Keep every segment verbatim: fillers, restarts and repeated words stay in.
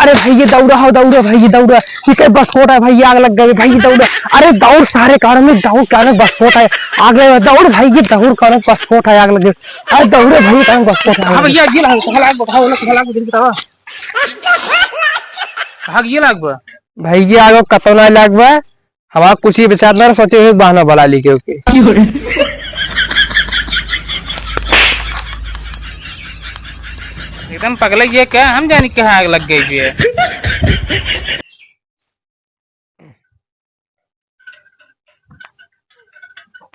अरे भइया, दौड़ा हो, दौड़ा भइया, दौड़ा। कि कई बस्फोट है भइया, आग लग गई भइया, दौड़ा। अरे दौड़ सारे, कानों में दौड़, कानों बस्फोट है, आग लग गई। दौड़ भइया, दौड़, कानों बस्फोट है, आग लग गई। अरे दौड़े भइया, कानों बस्फोट है, आग लग गई। भइया, ये लाग, कहाँ लाग, बताओ ना, कहाँ लाग, जल्दी बताओ। कहाँ ये लाग बा? भइया, आग कतौ ना लाग बा। हमार कुछ ही विचार ना सोचे हुए बहाना बना ली के ओके। एकदम पगला ये क्या, हम जानी कहाँ आग लग गई है।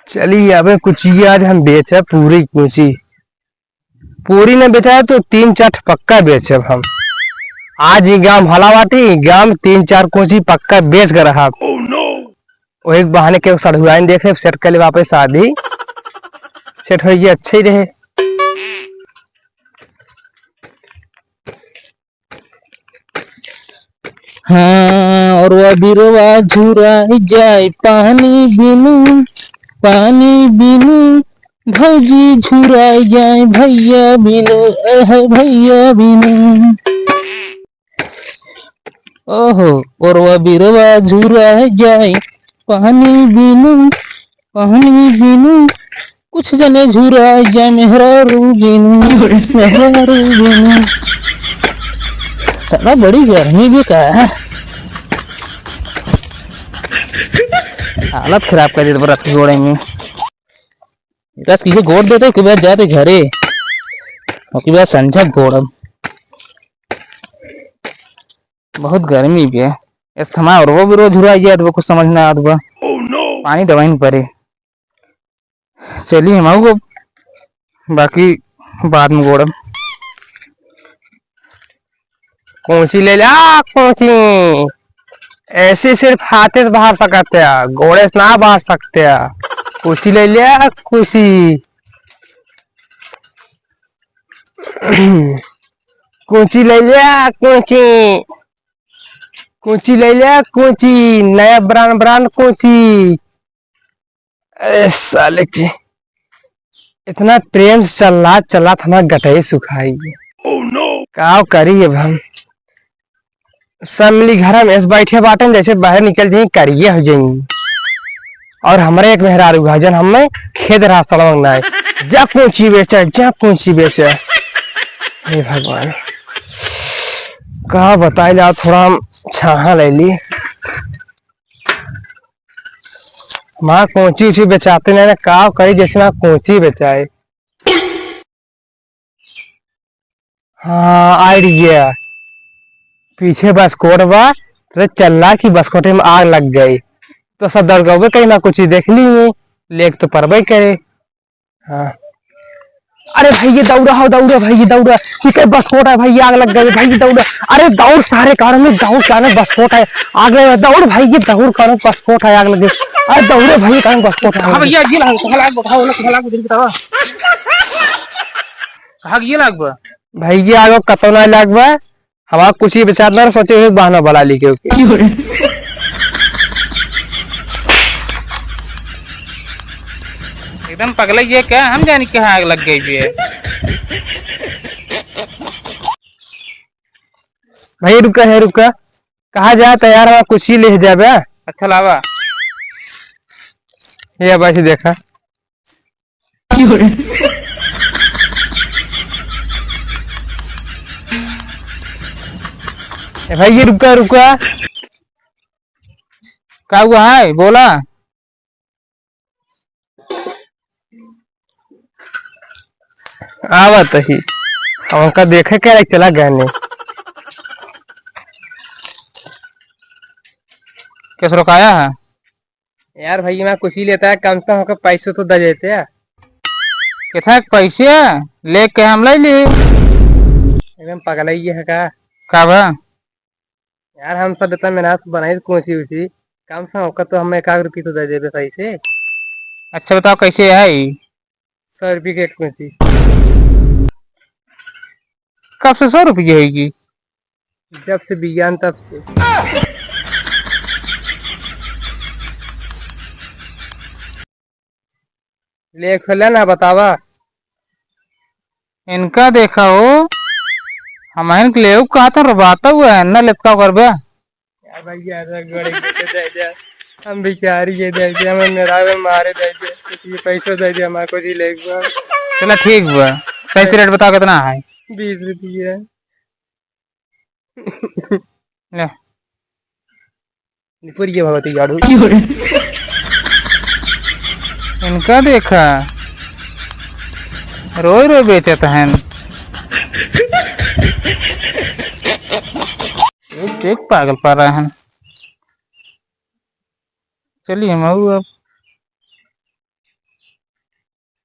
चलिए, अबे कुछ ये आज हम बेचे पूरी कुची। पूरी न बेचाए तो तीन चार ठे पक्का बेचब हम। आज ई गांव भला बाटी, ई गांव तीन चार कोची पक्का बेच के रहब। वही बहाने के सढ़ुआइन देख ले, सेट कर ले वापस शादी। सेट होई, ये अच्छे ही रहे। हाँ, और वह बिरवा झुराई जाए पानी बिनु, पानी बिनु, भौजी झुराई जाए भैया बिनु, ए है भैया बिनु। ओहो, और वह बिरवा झुराई जाए पानी बिनु, पानी बिनु, कुछ जने झुराई जाए मेहरारू बिनु, मेहरारू बिनु। साला बड़ी गर्मी भी का है, हालत खराब कर देत बा रस के गोड़े में। रस किसे गोड़ देते कि बस जाते घरे, और कि बस संझा गोड़ब। बहुत गर्मी भी है, अस्थमा और वो भी रोज हुआ गया, तो वो कुछ समझ ना आत बा। पानी दवाई नहीं पड़े। चलिए हम आओ, बाकी बाद में गोड़ब। कौची ले ले, आ, कौची। ऐसे सिर्फ हाथे से बाहर सकते हैं, गोड़े से ना बाहर सकते हैं। कौची ले ले, आ, कौची। कौची ले ले, आ, कौची। कौची ले ले, आ, कौची। नया ब्रांड, ब्रांड कौची। अरे साले की, इतना प्रेम से चल रहा, चल रहा था ना, गटई सुखाई। का करी अब हम? सब मिली घर में ऐसे बैठे बाटन, जैसे बाहर निकल जाई, करिए हो जाई। और हमरे एक मेहरारू है, जन हमें खेद रहा सड़वंग ना है। जा कौची बेचे, जा कौची बेचे। हे भगवान, का बताई जाओ, थोड़ा हम छाहा ले ली। माँ कौची उची बेचाते नहीं ना, का करी जैसे माँ कौची बेचाए। हाँ, आई रही है। पीछे बस्कोट बा, तो चल रहा कि बस्कोटे में आग लग गई। तो सब दौड़ गए, कहीं माँ कौची देख ली, लेक तो परबे करे। हाँ। अरे भाई, ये दौड़ा हो, दौड़ा भाई, ये दौड़ा। ठीक है, बस्फोट है भाई, ये आग लग गई भाई, ये दौड़ा। अरे दौड़ सारे, कानों में दौड़, कानों बस्फोट है, आग लग गई। दौड़ भाई, ये दौड़, कानों बस्फोट है, आग लग गई। अरे दौड़े भाई, कानों बस्फोट है, आग लग गई। भैया, ये लाग, कहाँ लाग, बताओ ना, कहाँ लाग, जल्दी बताओ। कहाँ ये लाग बा? भाई, ये आग कतौ ना लाग बा। हमार कुछ ही विचार ना सोचे हुए बहाना बना ली के ओके। क्यों रे? एकदम पगला ये क्या? हम जानी कहाँ आग लग गई भी है। भाई रुका है, रुका। कहाँ जा तैयार हुआ, कुछ ही ले जाबे। अच्छा लावा। ये भाई देखा। ए भाई, ये रुका, रुका। का हुआ है? बोला। आवत ही। अब उनका देखे के रहे, चला गए ने। कैसे रुकाया है? यार भाई, मैं कुछ ही लेता है, कम से कम हमको पैसे तो दे देते हैं। कितना पैसे लेके हम ले ली? एकदम पगला ही है का? का बा? यार, हम सब इतना मेहनत से बनाई कौची उची, कम से कम हमको तो हमें एक आध रुपये तो दे देबे सही से। अच्छा बताओ, कैसे है ई? सौ रुपये के एक कौची। कब से सौ रुपये होगी? जब से बिज्ञान तब से। ले खोले ना, बतावा। इनका देखा हो, हम आइन के लेउ कहत हन, रोबाता हुआ है, ना लेत का करबे? यार भाई, यार, गोड़े के दे दे। हम भिखारी के दे दे, हमें मेरा मारे दे दे। ये पैसो दे दे, हमारे को जी ले एक बार। चला ठीक बा, कैसे रेट बता, कितना है? बीस रुपये। ले। निपुर ये भगवती झाड़ू। इनका देखा, रोई रोई बेचत हन। एक, एक पागल पा रहे हैं। चलिए हम आऊ अब।